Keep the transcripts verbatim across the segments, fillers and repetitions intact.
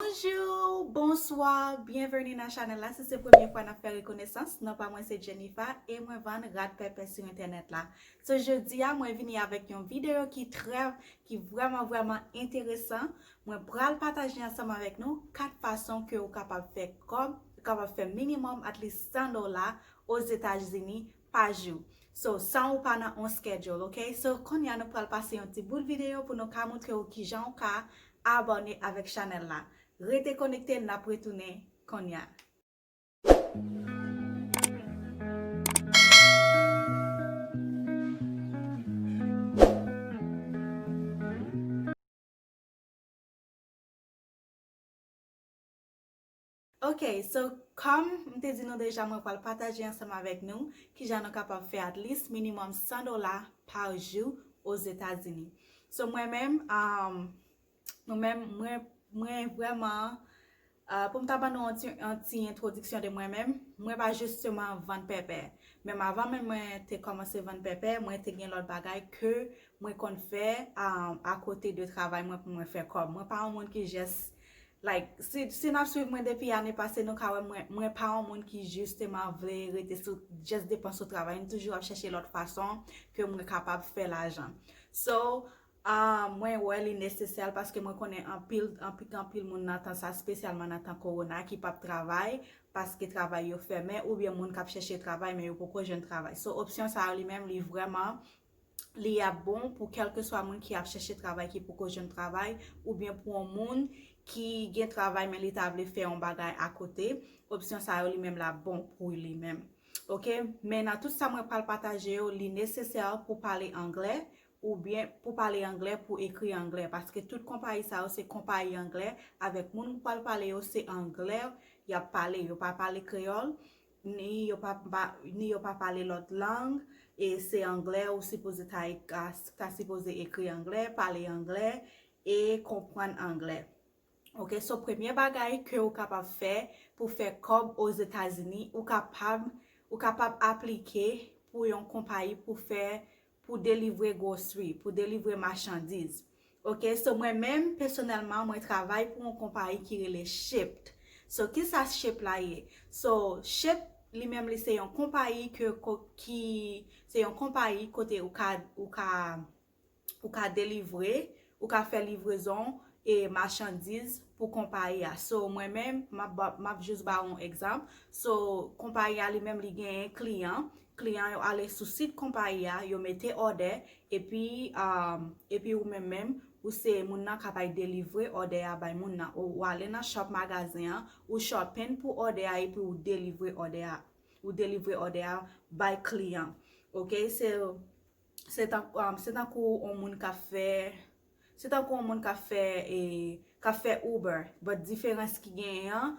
Bonjou, bonswa, byenveni nan chanèl la. Si se premye fwa n ap fè rekonesans, non pa mwen se Jennifer e mwen vann rad pèpè sou entènèt la. So, jodi a, mwen vini avèk yon videyo ki trè, ki vrèman, vrèman enteresan. Mwen pral pataje ansanm avèk nou kat fason ke ou kapab fè kòb, ou kapab fè minimum at least san dola Ozetazini pa jou. So, san ou pa nan on schedule, ok? So, kounye a nou pral pase yon ti bout videyo pou nou ka montre ou kijan ou ka abòne avèk chanèl la. Rete konekte, n ap retounen kounye a. Ok, so, kòm m te di nou deja, mwen pral pataje ansanm avèk nou kijan nou kapab fè at least minimum san dola pa jou Ozetazini. So, mwen menm, um, mwen menm, mwen, mwen vrèman, uh, pou m ta ban nou yon ti, yon ti entwodiksyon de mwen menm, mwen pa jisteman vann pèpè. Menm avan menm mwen te kòmanse vann pèpè, mwen te gen lòt bagay ke mwen konn fè, um, akote de travay mwen pou mwen fè kòb. Mwen pa yon moun ki jès Like, si, si n ap swiv mwen depi ane pase, nou ka wè mwen, mwen pa yon moun ki jisteman vle rete sou, just depan sou travay. M toujou ap chèche lòt fason ke mwen kapab fè lajan. So, ah, mwen wè li nesesè paske mwen konnen anpil, anpil, anpil moun nan tan sa, espesyalman nan tan kowona, ki p ap travay paske travay yo fèmen, oubyen moun k ap chèche travay, men yo poko jwenn travay. So, opsyon sa yo li menm, li vrèman li ap bon pou kèlkeswa moun ki ap chèche travay ki poko jwenn travay, oubyen pou yon moun ki gen travay men li ta vle fè yon bagay akote. Opsyon sa yo li menm l ap bon pou li menm. Ok, men nan tout sa mwen pral pataje yo, li nesesè pou pale anglè, oubyen pou pale anglè, pou ekri anglè, paske tout konpayi sa yo se konpayi anglè, avèk moun ou pral pale yo se anglè y ap pale, yo pa pale kreyòl, ni yo pa, pa, ni yo pa pale lòt lang, e se anglè ou sipoze ta, e, ka, ta sipoze ekri anglè, pale anglè, e konprann anglè. Ok, so premye bagay ke ou kapab fè pou fè kòb Ozetazini, ou kapab, ou kapab aplike pou yon konpayi pou fè, pou delivre grocery, pou delivre machandiz. Ok, so mwen menm, pèsonèlman, mwen travay pou yon konpayi ki rele Shipt. So, kisa Shipt la ye? So, Shipt, li menm, li se yon konpayi ke, ko-, ki, se yon konpayi kote ou ka, ou ka, ou ka delivre, ou ka fè livrezon e machandiz pou konpayi a. So, mwen menm, m ap ba, m ap jis ba w yon egzanp. So, konpayi a li menm, li genyen kliyan. Kliyan yo ale sou sit konpayi a, yo mete òdè, epi, um, epi ou menm menm, ou se moun nan k ap al delivre òdè a bay moun nan. Ou, ou ale nan shop magazen an, ou shopping pou òdè a, epi ou delivre òdè a. Ou delivre òdè a bay kliyan. Ok, se, se tan, um, se tankou yon moun k ap fè, se tankou yon moun k ap fè, e, k ap fè Uber, but diferans ki genyen an,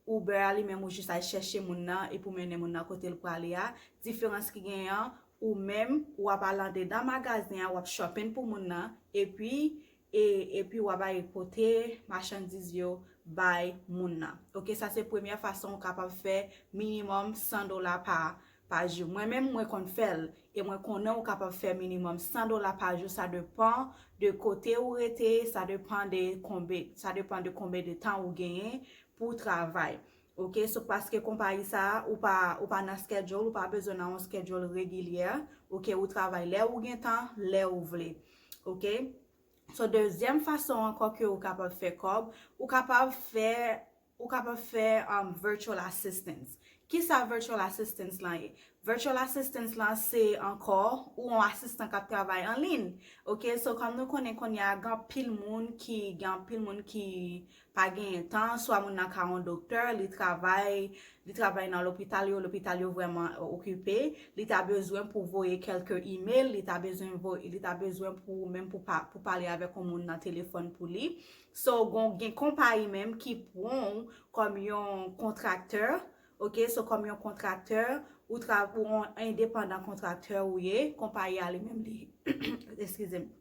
Uber a li menm ou jis al chèche moun nan epi w mennen moun nan kote l prale a. Diferans ki genyen an, ou menm, w ap al andedan magazen an, w ap shopping pou moun nan, epi, e, epi w ap al pote machandiz yo bay moun nan. Ok, sa se premyè fason ou kapab fè minimòm san dola pa, pa jou. Mwen menm, mwen konn fè l, e mwen konnen ou kapab fè minimòm san dola pa jou, sa depan de kote ou rete, sa depan de konbe, sa depan de konbe de tan ou genyen pou w travay. Ok, so paske konpayi sa a, ou pa, ou pa nan schedule, ou pa bezwen nan yon schedule regilyè. Ok, ou travay lè ou gen tan, lè ou vle. Ok? So, dezyèm fason ankò ke ou kapab fè kòb, ou kapab fè, ou kapab fè, um, virtual assistants. Kisa virtual assistants lan ye? Virtual assistants lan se ankò ou yon asistan k ap travay an liy. Ok, so kòm nou konnen kounye a, gen anpil moun ki, gen anpil moun ki pa genyen tan, swa moun nan ka yon doktè, li travay, li travay nan lopital yo, lopital yo vrèman okipe, li ta bezwen pou voye kèlke email, li ta bezwen voye, li ta bezwen pou, menm pou pa, pou pale avèk yon moun nan telefòn pou li. So, gon, gen konpayi menm ki pran w kòm yon kontraktè, ok, so kòm yon kontraktè, ou tra-, ou yon endepandan kontraktè ou ye, konpayi a li menm li, eskize m.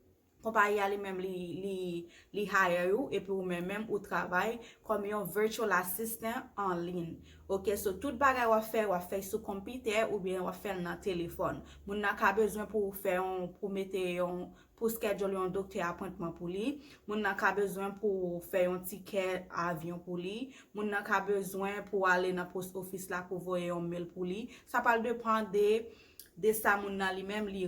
Konpayi a li menm li, li, li hire ou, epi ou menm menm ou travay kòm yon virtual assistant an liy. Ok, so tout bagay w ap fè, w ap fè sou konpitè oubyen w ap fè l nan telefòn. Moun nan ka bezwen pou w fè yon, pou mete yon, pou schedule yon doktè apwentman pou li. Moun nan ka bezwen pou w fè yon tikè avyon pou li. Moun nan ka bezwen pou w ale nan post office la pou voye yon mail pou li. Sa pral depann de de sa moun nan li menm li,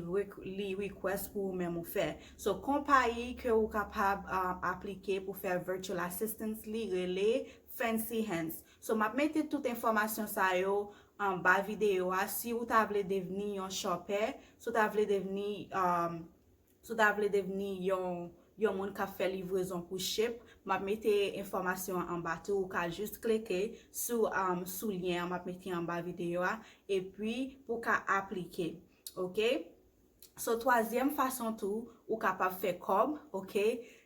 li request pou ou menm ou fè. So, konpayi ke ou kapab uh, aplike pou fè virtual assistance li rele Fancy Hands. So, m ap mete tout enfòmasyon sa yo anba videyo a. Si ou ta vle devni yon shopper, si ou ta vle devni um, si w ta vle devni yon, yon moun k ap fè livrezon pou Shape, m ap mete enfòmasyon an anba tou. Ou ka jis klike sou, um, sou lyen an m ap mete anba videyo a, epi pou w ka aplike. Ok? So, twazyèm fason tou, ou kapab fè kòb, ok?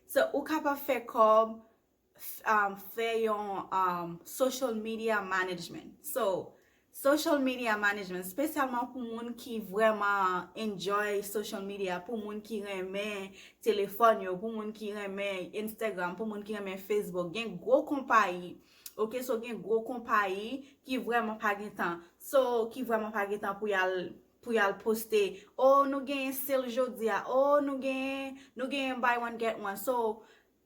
So, ou kapab fè kòb um, fè yon um, social media management. So, social media management, spesyalman pou moun ki vrèman enjoy social media, pou moun ki renmen telefòn yo, pou moun ki renmen Instagram, pou moun ki renmen Facebook. Gen gwo konpayi, ok, so gen gwo konpayi ki vrèman pa gen tan. So, ki vrèman pa gen tan pou y al pou y al poste, oh, nou genyen sale jodi a, oh, nou genyen, nou genyen buy one get one. So,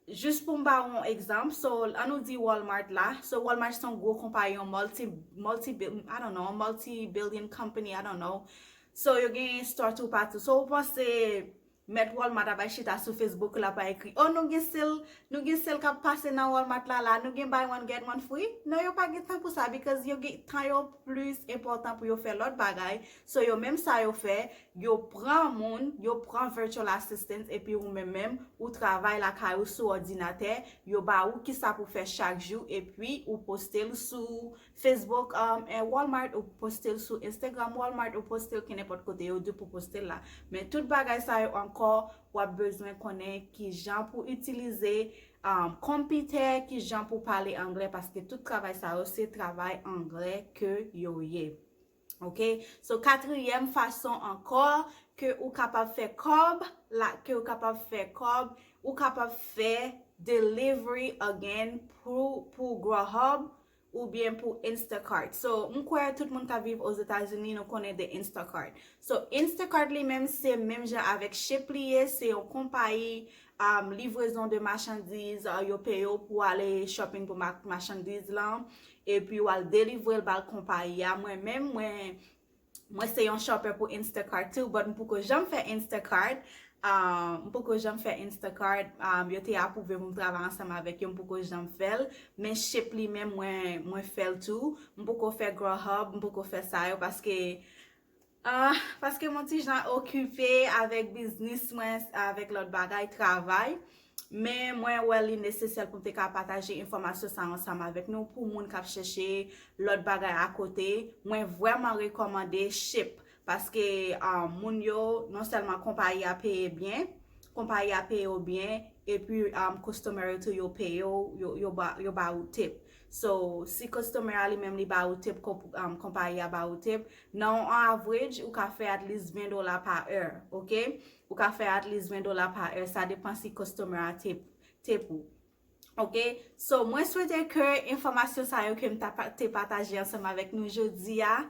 jis pou m ba w yon egzanp, so, an nou di Walmart la, so Walmart se yon gwo konpayi, yon multi, multi, I don't know, multi billion company, I don't know. So, yo gen store toupatou. So, ou panse mèt Walmart ap bay chita sou Facebook la pa ekri, oh, nou gen sale, nou gen sale k ap pase nan Walmart la, la, nou gen buy one get one free? Non, yo pa gen tan pou sa, because yo gen tan yo plis enpòtan pou yo fè lòt bagay. So, yo menm sa yo fè, yo pran moun, yo pran virtual assistants, epi ou menm menm, ou travay lakay ou sou òdinatè, yo ba ou kisa pou fè chak jou, epi ou poste l sou Facebook, um, and Walmart, ou poste l sou Instagram Walmart, ou poste l ki nenpòt kote yo di pou poste l la. Men tout bagay sa yo ankò, w ap bezwen konnen ki jan pou itilize um, konpitè, ki jan pou pale anglè, paske tout travay sa yo se travay anglè ke yo ye. Ok? So, katriyèm fason ankò ke ou kapab fè kòb, la, ke ou kapab fè kòb, ou kapab fè delivery again pou, pou Grubhub oubyen pou Instacart. So, m kwè tout moun k ap viv Ozetazini, nou konnen de Instacart. So, Instacart li menm, se menm jan avèk Shipt li ye, se yon konpayi um, livrezon de machandiz, uh, yo peye w pou ale shopping pou ma- machandiz lan, epi w al delivre l ba konpayi a. Mwen menm, mwen, mwen se yon shopper pou Instacart tou, but m poko janm fè Instacart. Um, m poko janm fè Instacart. Um, yo te apwouve pou m travay ansanm avèk yo, m poko janm fè l. Men Shipt li menm, mwen, mwen fè l tou. M poko fè Grubhub, m poko fè sa yo, paske Ah, paske m on ti jan okipe avèk biznis mwen, avèk lòt bagay, travay. Men mwen wè li nesesè pou m te ka pataje enfòmasyon sa ansanm avèk nou pou moun k ap chèche lòt bagay akote. Mwen vrèman rekòmande Shipt paske ah, moun yo, non sèlman konpayi a peye byen, konpayi a peye w byen, epi um, customer yo tou yo peye w, yo, yo, ba, yo ba ou tip. So, si customer a li menm li ba ou tip, konp- um, konpayi a ba ou tip, nan on average, ou ka fè at least ven dola pa è, ok? Ou ka fè at least ven dola pa è, sa depan si customer a tip, tip ou. Ok, so mwen swete ke enfòmasyon sa yo ke m ta pa- te pataje ansanm avèk nou jodi a,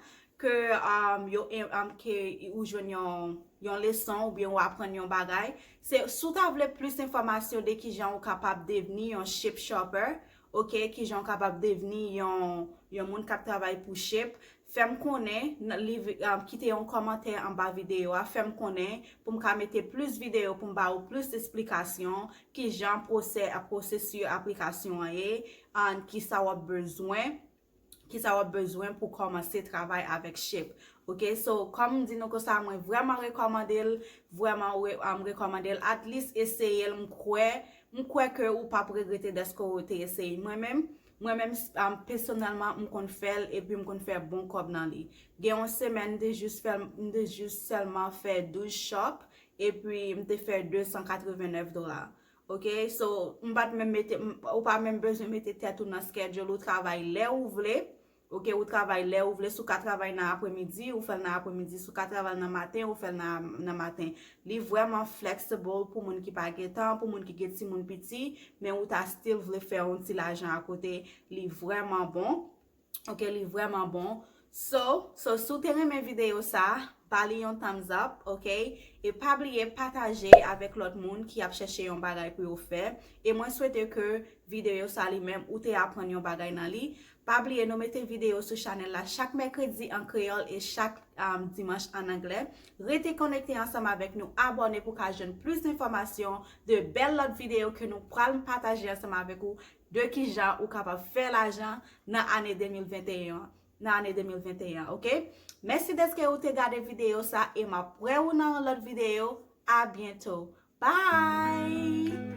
ke um, yo um, ke ou jwenn yon, yon leson oubyen ou aprann yon bagay. Se si w ta vle plis enfòmasyon de kijan ou kapab devni yon Shipt shopper, ok, kijan ou kapab devni yon, yon moun k ap travay pou Shipt, fè m konnen, nan liv, um, kite yon kòmantè anba videyo a, fè m konnen pou m ka mete plis videyo pou m ba ou plis esplikasyon kijan pwosè, pwosesi aplikasyon an ye, and kisa w ap bezwen, kisa w ap bezwen pou kòmanse travay avèk Shipt. Ok, so, kòm m di nou konsa, mwen vrèman rekòmande l, vrèman re, um, rekòmande l, at least eseye l, m kwè, m kwè ke ou p ap regrete dèske ou te eseye. Mwen menm, mwen menm, um, pèsonèlman, m konn fè l, epi m konn fè bon kòb nan li. Gen yon semèn, m te jis fè, m te jis sèlman fè douz shop, epi m te fè de san katreven nèf dola. Ok, so, m pa t menm mete, m- ou pa menm bezwen mete tèt ou nan schedule ou travay lè ou vle, Ok, ou travay lè ou vle, si w ka travay nan apremidi, ou fè l nan apremidi, si w ka travay nan maten, ou fè l nan, nan maten. Li vrèman flexible pou moun ki pa gen tan, pou moun ki gen timoun piti, men ou ta still vle fè yon ti lajan akote. Li vrèman bon. Ok, li vrèman bon. So, so si w te renmen videyo sa, ba li yon thumbs up, ok? E pa bliye pataje avèk lòt moun ki ap chèche yon bagay pou yo fè. E mwen swete ke videyo sa li menm ou te aprann yon bagay nan li. Pa bliye nou mete videyo sou chanèl la chak mèkredi an kreyòl e chak um, dimanch an anglè. Rete konekte ansanm avèk nou, abòne pou ka jwenn plis enfòmasyon de bèl lòt videyo ke nou pral pataje ansanm avèk ou de kijan ou kapab fè lajan nan ane de mil venteyen an. Nan ane de mil venteyen an, ok? Mèsi dèske ou te gade videyo sa e m ap wè ou nan yon lòt videyo. A byento. Bye!